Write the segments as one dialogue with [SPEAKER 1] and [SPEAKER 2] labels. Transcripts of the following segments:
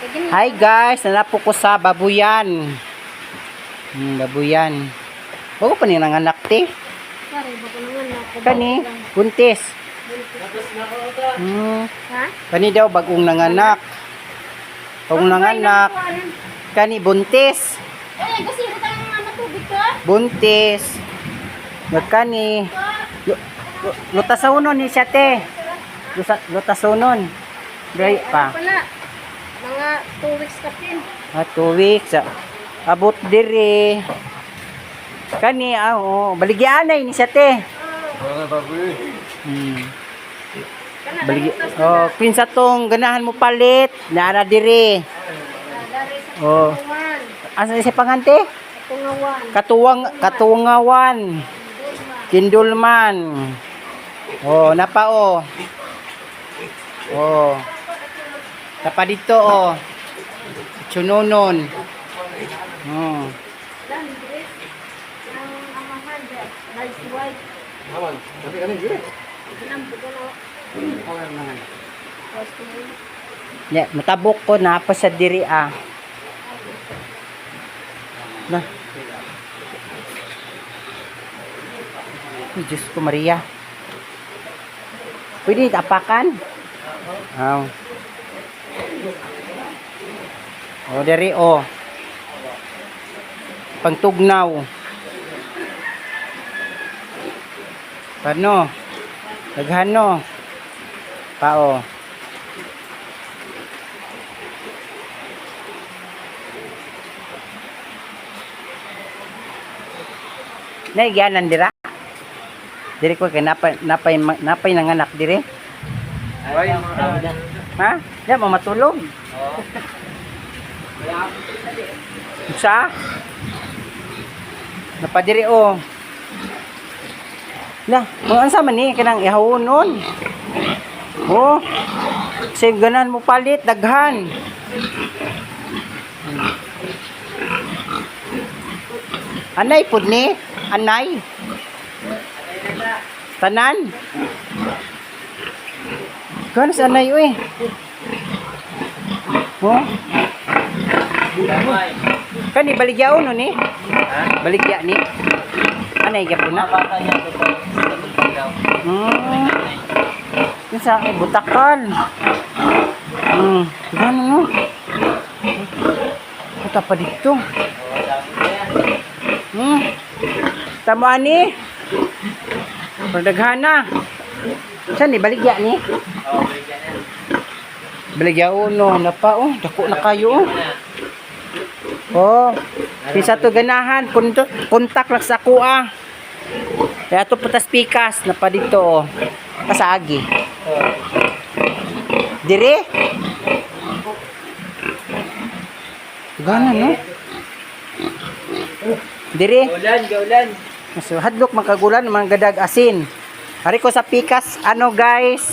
[SPEAKER 1] Hi guys, nanapo ko sa babuyan. Babuyan. Bago pa ni nanganak te.
[SPEAKER 2] Pare, bago naman ako.
[SPEAKER 1] Kani, buntis.
[SPEAKER 2] Ha?
[SPEAKER 1] Kani daw bagong nanganak. Bagong nanganak. Kani buntis.
[SPEAKER 2] Eh, kasi ito tayong ano, tubig ka?
[SPEAKER 1] Buntis. Nagkani. Lutasonon ni siya te. Lutasonon. Dry pa.
[SPEAKER 2] Ano pala? Mga 2 weeks ka pin.
[SPEAKER 1] Ah, 2 weeks. Ah. Abot diri. Kani, ah, oo. Baligyan ay ni siya te.
[SPEAKER 2] Kana,
[SPEAKER 1] Baligi oh, kinsa tong ganahan mo palit, naa na diri.
[SPEAKER 2] Dari sa
[SPEAKER 1] Oh.
[SPEAKER 2] Katungan.
[SPEAKER 1] Asa siya pangante?
[SPEAKER 2] Katungawan.
[SPEAKER 1] Katuwang Katungawan. Kindulman. Oh, napa oh. Oh. Napa dito oh. Chunonon. Oh.
[SPEAKER 2] Dan, Dres. Ang amahan, Dres. Nice white. Ganang bugo na. Costume.
[SPEAKER 1] Ya, matabok ko na pa sa diri ah. Na. Ay, Diyos ko Maria. Pwede tapakan? Aw. Oh, diri oh. Pangtugnaw. Paano? Daghano. Pao. Naigyanan dira. Diri ko kay napay napay napay nanganak dire. Ha? Di mo matulog. Sa? Napadiri oh. Na, mga ansa man ni kanang ihawonon. Oh. Kasi ganan mo palit daghan. Anay pud ni, anay. Tanan. Gano sa anay uy. Oh. Kani baligyaon no ni? Baligya ni. Anay gyapon na. Yun sa akin, butakal. Gano no? Puta pa dito. Tamo ani. Pagdaghana. Saan ni baligya ni? Baligya uno na pa oh, dako na kayo oh. Oh, kinsa to ganahan, kontak lang sa kuha. Kaya to putas pikas na pa dito oh. Kasagi. Dire? Gana no? Dire?
[SPEAKER 3] Gaulan, gaulan.
[SPEAKER 1] So, hadlok magkagulan mga gadag asin. Hari ko sa pikas, ano guys?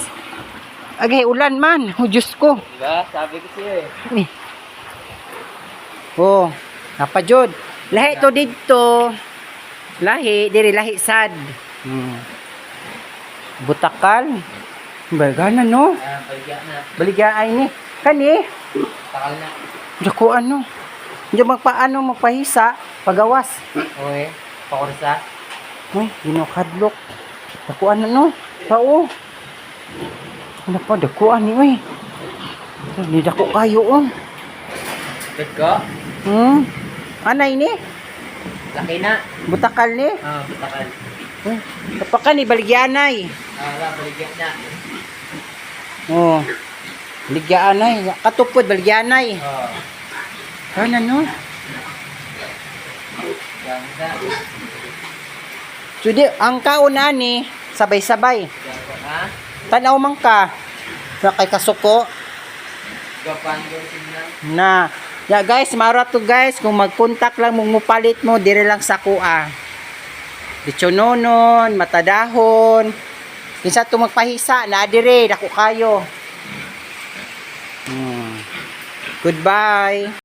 [SPEAKER 1] Agay ulan man, oh Diyos ko.
[SPEAKER 3] Diba? Sabi ko sa'yo eh.
[SPEAKER 1] Eh. Oh, napajod. Lahi to dito. Lahi, diri lahi sad. Butakal. Bagana no.
[SPEAKER 3] Ah, baligya na.
[SPEAKER 1] Baligya ay ni. Kani,
[SPEAKER 3] Takal na.
[SPEAKER 1] dako ano. Hindi magpaano magpahisa, pagawas.
[SPEAKER 3] Okay. Pakursa.
[SPEAKER 1] Uy, ginokadlok. Dakuan na no. Pao. Ano pa, dakuan ni uy. Ni dako kayo oh.
[SPEAKER 3] Bet ko?
[SPEAKER 1] Anay ni?
[SPEAKER 3] Laki na.
[SPEAKER 1] Butakal ni?
[SPEAKER 3] Ah, butakal.
[SPEAKER 1] Uy, tapakan ni baligyanay.
[SPEAKER 3] Ah, wala, baligya na.
[SPEAKER 1] Oh. Baligyanay. Katupod baligyanay.
[SPEAKER 3] Oo.
[SPEAKER 1] Kana no?
[SPEAKER 3] Ganda.
[SPEAKER 1] So di, ang kaon ani sabay-sabay.
[SPEAKER 3] Ganda. Ha?
[SPEAKER 1] Tanaw man ka. Sa kay kasuko
[SPEAKER 3] Gapan ko signal.
[SPEAKER 1] na. Ya guys, mara to guys, kung magkontak lang mong mupalit mo dire lang sa kuha. Bichononon, matadahon. Kinsa to magpahisa na dire dako kayo. Goodbye.